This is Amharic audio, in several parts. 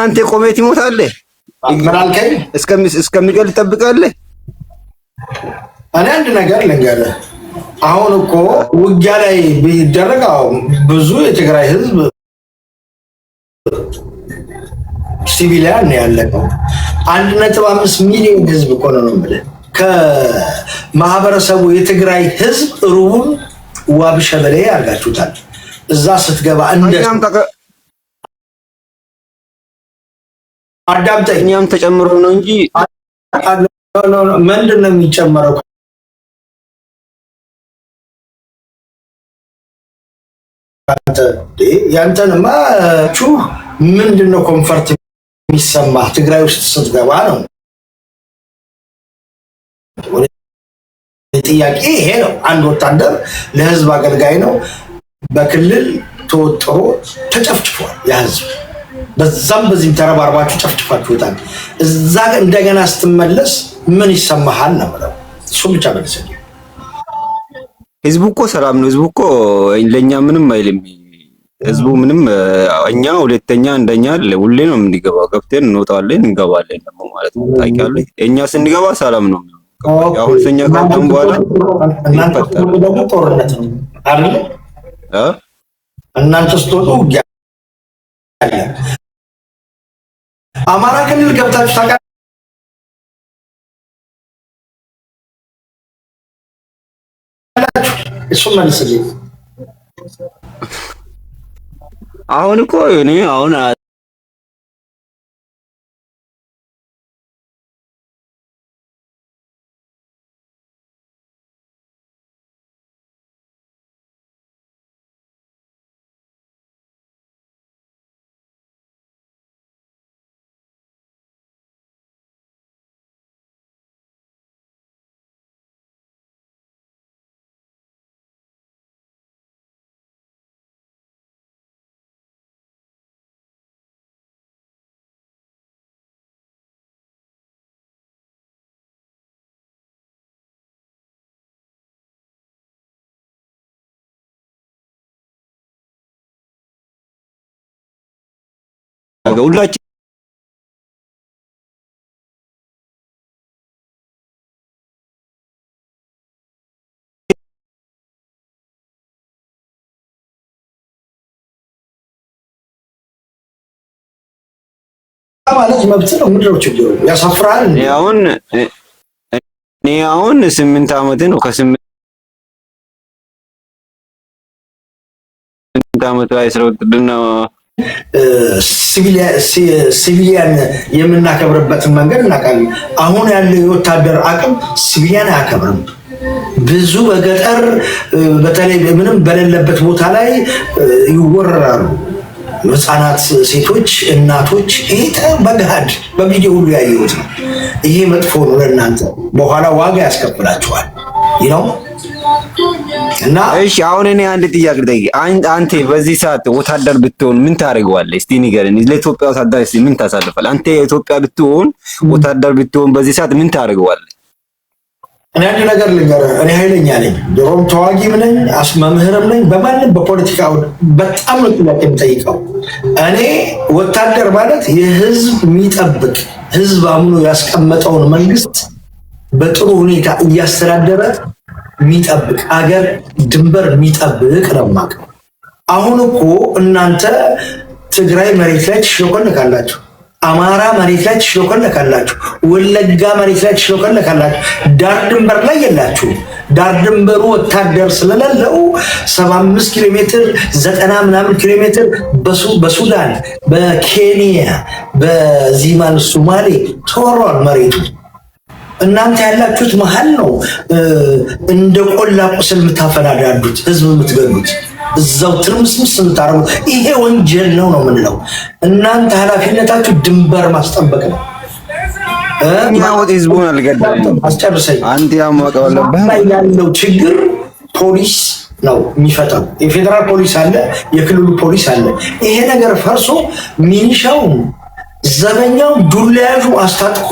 አንተ ቆመህ ትሞታለህ። ምን አልከኝ? እስከሚገል ትጠብቃለህ። እኔ አንድ ነገር ልንገርህ። አሁን እኮ ውጊያ ላይ ቢደረግ ብዙ የትግራይ ህዝብ ሲቪሊያን ነው ያለቀው። 1.5 ሚሊዮን ህዝብ እኮ ነው የምልህ። ከማህበረሰቡ የትግራይ ህዝብ ሩቡን ዋቢ ሸበሌ አድርጋችሁታል። እዛ ስትገባ እንደ አዳምጠኝ። እኛም ተጨምሮ ነው እንጂ ምንድን ነው የሚጨመረው? ያንተንማ ቹ ምንድን ነው comfort የሚሰማ ትግራይ ውስጥ ስትገባ ነው። ጥያቄ ይሄ ነው። አንድ ወታደር ለህዝብ አገልጋይ ነው። በክልል ተወጥሮ ተጨፍጭፏል። ያ ህዝብ በዛም በዚህም ተረባርባችሁ ጨፍጭፋችሁታል። እዛ እንደገና ስትመለስ ምን ይሰማሃል ነው የምለው። እሱም ብቻ መልስልኝ። ህዝቡ እኮ ሰላም ነው። ህዝቡ እኮ ለእኛ ምንም አይልም። ህዝቡ ምንም እኛ ሁለተኛ እንደኛ ሁሌ ነው የምንገባው። ገብተን እንወጣለን እንገባለን ደግሞ ማለት ነው። ታውቂያለሽ፣ እኛ ስንገባ ሰላም ነው። አሁን እኛ ከወጣን በኋላ እናንተ ደግሞ ጦርነት ነው አይደል? እናንተ ስትወጡ ውጊያ አለ። አማራ ክልል ገብታችሁ ታውቃላችሁ? እሱን መልስልኝ። አሁን እኮ እኔ አሁን ሁላችን ማለት መብት ነው። ምንድን ነው ችግሩ? ያሳፍራል። እኔ አሁን 8 ዓመት ነው። ከ8 ዓመት ላይ ስለ ውትድርና civilian የምናከብርበትን መንገድ እናውቃለን። አሁን ያለው የወታደር አቅም civilian አያከብርም። ብዙ በገጠር በተለይ ምንም በሌለበት ቦታ ላይ ይወረራሉ። ህፃናት፣ ሴቶች፣ እናቶች። ይሄ በገሃድ በቪዲዮ ሁሉ ያየሁት ነው። ይሄ መጥፎ ነው ለእናንተ፣ በኋላ ዋጋ ያስከፍላችኋል ነው እና እሺ፣ አሁን እኔ አንድ ጥያቄ ልጠይቅ። አንተ በዚህ ሰዓት ወታደር ብትሆን ምን ታደርገዋለህ? እስቲ ንገረኝ። ለኢትዮጵያ ወታደር እስቲ ምን ታሳልፋለህ? አንተ የኢትዮጵያ ብትሆን ወታደር ብትሆን በዚህ ሰዓት ምን ታደርገዋለህ? እኔ አንድ ነገር ልንገርህ። እኔ ኃይለኛ ነኝ፣ ድሮም ተዋጊም ነኝ፣ መምህርም ነኝ። በማንም በፖለቲካ በጣም ነው ጥያቄ የምጠይቀው። እኔ ወታደር ማለት የህዝብ የሚጠብቅ ህዝብ አምኖ ያስቀመጠውን መንግስት በጥሩ ሁኔታ እያስተዳደረ የሚጠብቅ አገር ድንበር የሚጠብቅ ነው የማውቀው። አሁን እኮ እናንተ ትግራይ መሬት ላይ ትሽለኮለካላችሁ፣ አማራ መሬት ላይ ትሽለኮለካላችሁ፣ ወለጋ መሬት ላይ ትሽለኮለካላችሁ። ዳር ድንበር ላይ የላችሁ። ዳር ድንበሩ ወታደር ስለሌለው 75 ኪሎ ሜትር 90 ምናምን ኪሎ ሜትር በሱዳን በኬንያ በዚማን ሶማሌ ተወሯል መሬቱ። እናንተ ያላችሁት መሀል ነው። እንደ ቆላ ቁስል የምታፈናዳዱት ህዝብ የምትገሉት እዛው ትርምስምስ የምታደርጉት ይሄ ወንጀል ነው ነው የምንለው። እናንተ ኃላፊነታችሁ ድንበር ማስጠበቅ ነው። ህዝቡን አልገደለም። አስጨርሰኝ። አንተ ያማቀው ላይ ያለው ችግር ፖሊስ ነው የሚፈጥረው። የፌዴራል ፖሊስ አለ፣ የክልሉ ፖሊስ አለ። ይሄ ነገር ፈርሶ ሚኒሻውን ዘበኛው ዱላ ያዡ አስታጥቆ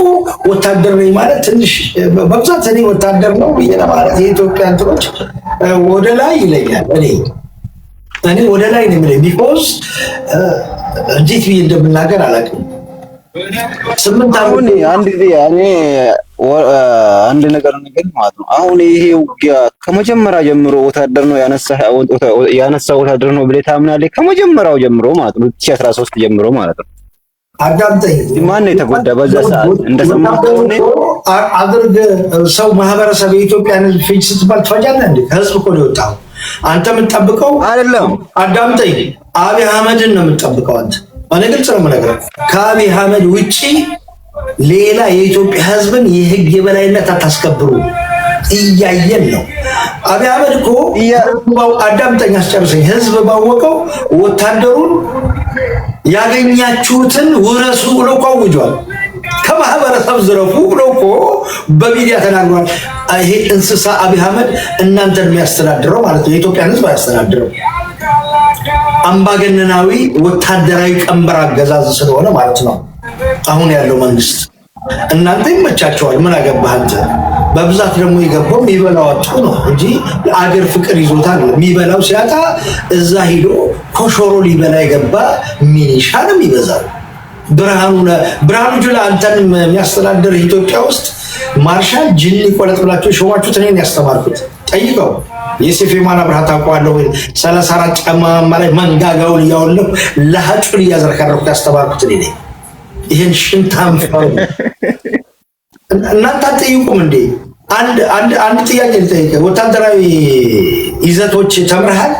ወታደር ነኝ ማለት ትንሽ በብዛት እኔ ወታደር ነው ብዬ ለማለት የኢትዮጵያ እንትኖች ወደ ላይ ይለኛል። እኔ ወደ ላይ ነው የሚለኝ። because እንዴት ብዬ እንደምናገር አላውቅም። 8 አሁን ዓመት አንድ ጊዜ እኔ አንድ ነገር ማለት ነው። አሁን ይሄ ውጊያ ከመጀመሪያ ጀምሮ ወታደር ነው ያነሳ ወታደር ነው ብለህ ታምናለህ? ከመጀመሪያው ጀምሮ ማለት ነው፣ 2013 ጀምሮ ማለት ነው። አዳምጠኝ። ማን ነው የተጎዳ በዛ ሰዓት? እንደሰማሁት ከሆነ አድርግ ሰው ማህበረሰብ የኢትዮጵያን ሕዝብ ፍጅ ስትባል ትፈጃለህ እንዴ? ከህዝብ እኮ ነው የወጣው። አንተ የምትጠብቀው አይደለም። አዳምጠኝ፣ አብይ አህመድን ነው የምትጠብቀው አንተ። እኔ ግልጽ ነው የምነግርህ፣ ከአብይ አህመድ ውጪ ሌላ የኢትዮጵያ ሕዝብን የህግ የበላይነት አታስከብሩ። እያየን ነው። አብይ አህመድ እኮ አዳምጠኝ፣ አስጨርሰኝ። ህዝብ ባወቀው ወታደሩን ያገኛችሁትን ውረሱ ብሎ እኮ አውጇል። ከማህበረሰብ ዝረፉ ብሎ እኮ በሚዲያ ተናግሯል። ይሄ እንስሳ አብይ አህመድ እናንተን የሚያስተዳድረው ማለት ነው። የኢትዮጵያን ህዝብ አያስተዳድረው። አምባገነናዊ ወታደራዊ ቀንበር አገዛዝ ስለሆነ ማለት ነው። አሁን ያለው መንግስት እናንተ ይመቻቸዋል። ምን አገባህ አንተ? በብዛት ደግሞ የገባው የሚበላው አጥቶ ነው እንጂ የአገር ፍቅር ይዞታል። የሚበላው ሲያጣ እዛ ሂዶ ኮሾሮ ሊበላ የገባ ሚኒሻ ነው የሚበዛው። ብርሃኑ ጁላ አንተን የሚያስተዳድር ኢትዮጵያ ውስጥ ማርሻል ጅኒ ቆለጥ ብላችሁ የሾማችሁት እኔን ያስተማርኩት ጠይቀው። ዮሴፍ የማነ አብርሃ ታውቀዋለህ ወይ? 34 ጫማ ላይ መንጋጋውን እያወለኩ ለሀጩን እያዝረከረኩ ያስተማርኩት እኔ ነኝ። ይህን ሽንታም ፈሩ እናንተ አትጠይቁም እንዴ? አንድ ጥያቄ ልጠይቅህ። ወታደራዊ ይዘቶች ተምረሃል?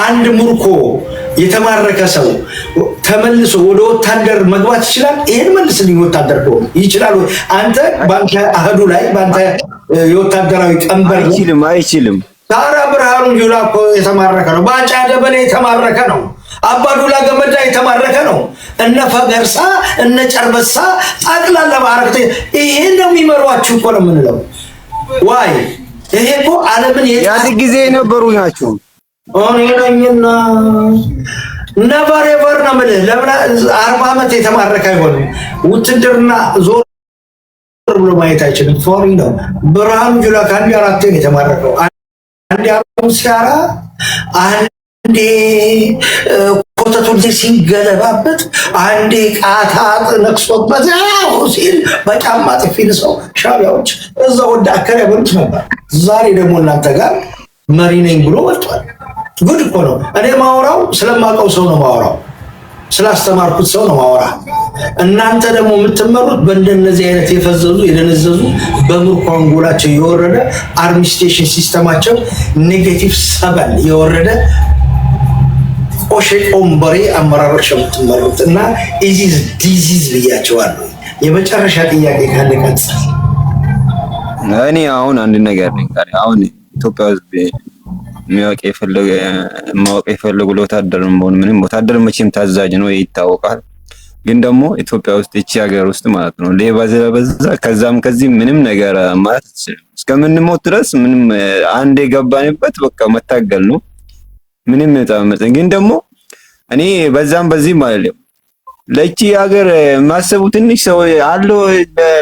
አንድ ምርኮ የተማረከ ሰው ተመልሶ ወደ ወታደር መግባት ይችላል? ይሄን መልስልኝ። ወታደር ከሆነ ይችላል ወይ? አንተ በአንተ አህዱ ላይ በአንተ የወታደራዊ ቀንበር አይችልም፣ አይችልም። ታዲያ ብርሃኑ ጁላ እኮ የተማረከ ነው። ባጫ ደበሌ የተማረከ ነው። አባዱላ ገመዳ የተማረከ ነው። እነ ፈገርሳ እነ ጨርበሳ ጠቅላላ ባረክተ ይሄን ነው የሚመሯችሁ እኮ ነው የምንለው። ዋይ ይሄ እኮ ዓለምን ያን ጊዜ የነበሩ ናቸው። እኔ ነኝና never ever ነው የምልህ። ለምን 40 ዓመት የተማረከ አይሆንም? ውትድርና ዞር ብሎ ማየት አይችልም። ፎሪ ነው። ብርሃኑ ጁላ ከአንድ አራቴ ነው የተማረከው። አንዴ ሲያራ፣ አንዴ ኮተቱን ሲገለባበት፣ አንዴ ቃታ ነክሶበት ሲል በጫማ ጥፊ ልሰው ሻዕቢያዎች እዛ ወደ አከር ያበሉት ነበር። ዛሬ ደግሞ እናንተ ጋር መሪ ነኝ ብሎ ወጥቷል። ጉድ እኮ ነው። እኔ ማወራው ስለማውቀው ሰው ነው ማወራው፣ ስላስተማርኩት ሰው ነው ማወራ። እናንተ ደግሞ የምትመሩት በእንደነዚህ አይነት የፈዘዙ የደነዘዙ በምርኮ አንጎላቸው የወረደ administration system ኣቸው -7 የወረደ ቆሼ ቆንበሬ አመራሮች የምትመሩት እና is disease ብያቸዋለሁ። የመጨረሻ ጥያቄ ካለ ቀጥል። እኔ አሁን አንድ ነገር ልንገርህ። አሁን ኢትዮጵያ ውስጥ የሚያውቅ የፈለገ ማወቅ የፈለጉ ለወታደር መሆን ምንም ወታደር መቼም ታዛዥ ነው ይታወቃል። ግን ደግሞ ኢትዮጵያ ውስጥ እቺ ሀገር ውስጥ ማለት ነው ሌባ ስለበዛ ከዛም ከዚህ ምንም ነገር ማለት አትችልም። እስከምንሞት ድረስ ምንም አንድ የገባንበት በቃ መታገል ነው። ምንም ተመጽ ግን ደግሞ እኔ በዛም በዚህ ማለት ነው ለቺ ሀገር የሚያስቡ ትንሽ ሰው አለ፣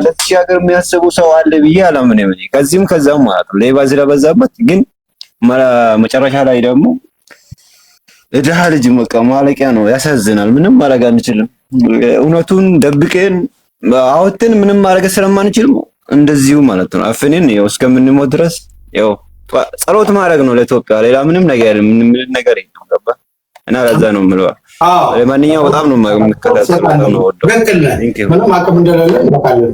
ለቺ ሀገር የሚያስቡ ሰው አለ ብዬ አላምንም። እኔ ከዚህም ከዛም ማለት ነው ሌባ ስለበዛበት፣ ግን መጨረሻ ላይ ደግሞ የድሃ ልጅ በቃ ማለቂያ ነው። ያሳዝናል። ምንም ማድረግ አንችልም። እውነቱን ደብቀን አውጥተን ምንም ማድረግ ስለማንችል እንደዚሁ ማለት ነው አፍንን ያው እስከምንሞት ድረስ ያው ጸሎት ማድረግ ነው ለኢትዮጵያ። ሌላ ምንም ነገር ምንም ነገር የለም። ገባ እና ለዛ ነው የምለው። ለማንኛውም በጣም ነው የምከታተለው፣ በጣም ነው ወደው። ትክክል ነህ። ምንም አቅም እንደሌለ እናውቃለን።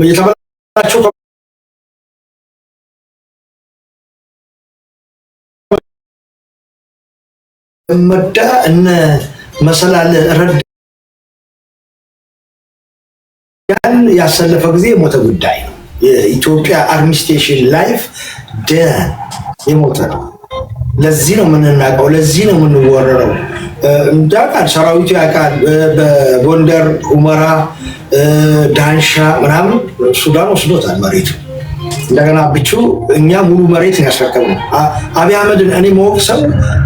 የተበላቸው መዳ እነ መሰላል ረዳን ያሰለፈ ጊዜ የሞተ ጉዳይ ነው። የኢትዮጵያ administration life done የሞተ ነው። ለዚህ ነው የምንናቀው፣ ለዚህ ነው የምንወረረው። ያውቃል፣ ሰራዊቱ ያውቃል። በጎንደር ሁመራ፣ ዳንሻ ምናምን ሱዳን ወስዶታል መሬቱ። እንደገና ብቹ እኛ ሙሉ መሬት ነው ያስረከብነው። አብይ አህመድን እኔ መወቅ ሰው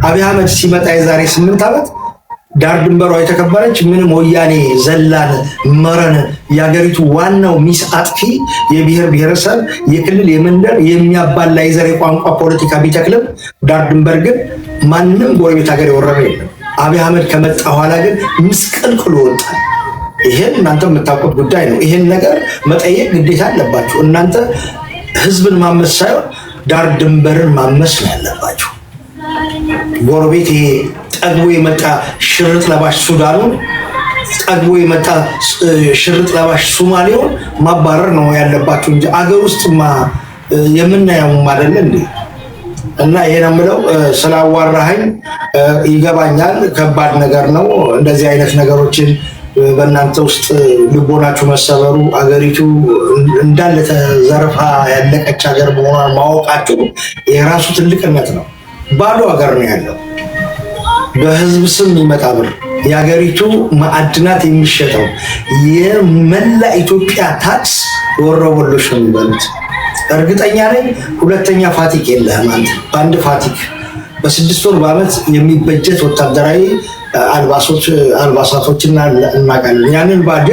አብይ አህመድ ሲመጣ የዛሬ 8 ዓመት ዳር ድንበሯ የተከበረች ምንም ወያኔ ዘላን መረን የሀገሪቱ ዋናው ሚስ አጥፊ የብሔር ብሔረሰብ የክልል የመንደር የሚያባላ የዘር የቋንቋ ፖለቲካ ቢተክልም ዳር ድንበር ግን ማንም ጎረቤት ሀገር የወረረ የለም። አብይ አህመድ ከመጣ በኋላ ግን ምስቅልቅሉ ወጣል። ይሄን እናንተ የምታውቁት ጉዳይ ነው። ይሄን ነገር መጠየቅ ግዴታ አለባችሁ። እናንተ ህዝብን ማመስ ሳይሆን ዳር ድንበርን ማመስ ነው ያለባችሁ። ጎረቤት ይሄ ጠግቦ የመጣ ሽርጥ ለባሽ ሱዳኑን፣ ጠግቦ የመጣ ሽርጥ ለባሽ ሱማሌውን ማባረር ነው ያለባችሁ እንጂ አገር ውስጥማ የምናየውም አይደለ እንዴ? እና ይሄን የምለው ስላዋራኸኝ ይገባኛል። ከባድ ነገር ነው እንደዚህ አይነት ነገሮችን በእናንተ ውስጥ ልቦናችሁ መሰበሩ፣ አገሪቱ እንዳለ ተዘርፋ ያለቀች ሀገር መሆኗን ማወቃችሁ የራሱ ትልቅነት ነው። ባዶ ሀገር ነው ያለው። በህዝብ ስም የሚመጣ ብር፣ የሀገሪቱ ማዕድናት የሚሸጠው፣ የመላ ኢትዮጵያ ታክስ ወሮበሎች ነው የሚበሉት። እርግጠኛ ነኝ ሁለተኛ ፋቲክ የለህም አንተ። በአንድ ፋቲክ በ6 ወር በዓመት የሚበጀት ወታደራዊ አልባሳቶችን እናውቃለን። ያንን ባጀት